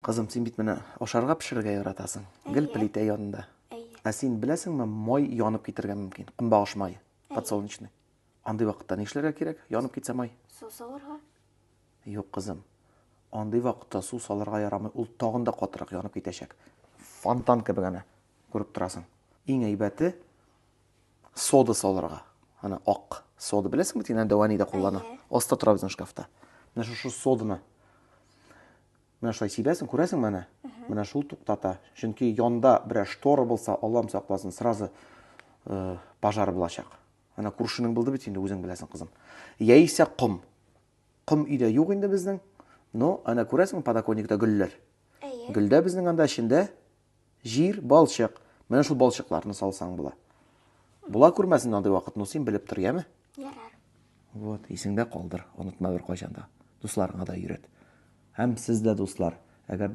Кызым, син бит менә ашарга пешерергә яратасың. Гел плитә янында. Әйе. Ә син беләсеңме, май янып китергә мөмкин. Көнбагыш мае, подсолнечный. Андый вакытта нишләргә кирәк? Янып китсә май. Су салырга. Юк, кызым. Андый вакытта су салырга ярамый, ул тагын да катырак янып китәчәк. Фонтан кебек әнә, күреп торасың. Иң әйбәте сода салырга. Ана ак сода беләсеңме, син аны дәвани дә куллана. Аста тора безнең шкафта. Менә шушы соданы менә шулай сибәсең, күрәсеңме әнә? Менә шул туктата. Чөнки янда берәр штора булса, Аллам сакласын, сразу э, пожар булачак. Әнә күршенең булды бит инде, үзең беләсең, кызым. Яисә ком. Ком өйдә юк инде безнең. Но әнә күрәсеңме подоконникта гөлләр. Әйе. Гөлдә безнең анда эчендә җир, балчык. Менә шул балчыкларны салсаң була. Була күрмәсен андый вакыт, но син белеп тор, яме? Ярар. Вот, исеңдә калдыр, онытма беркайчан да. Дусларыңа да өйрәт. Һәм сез дә, дуслар, әгәр дә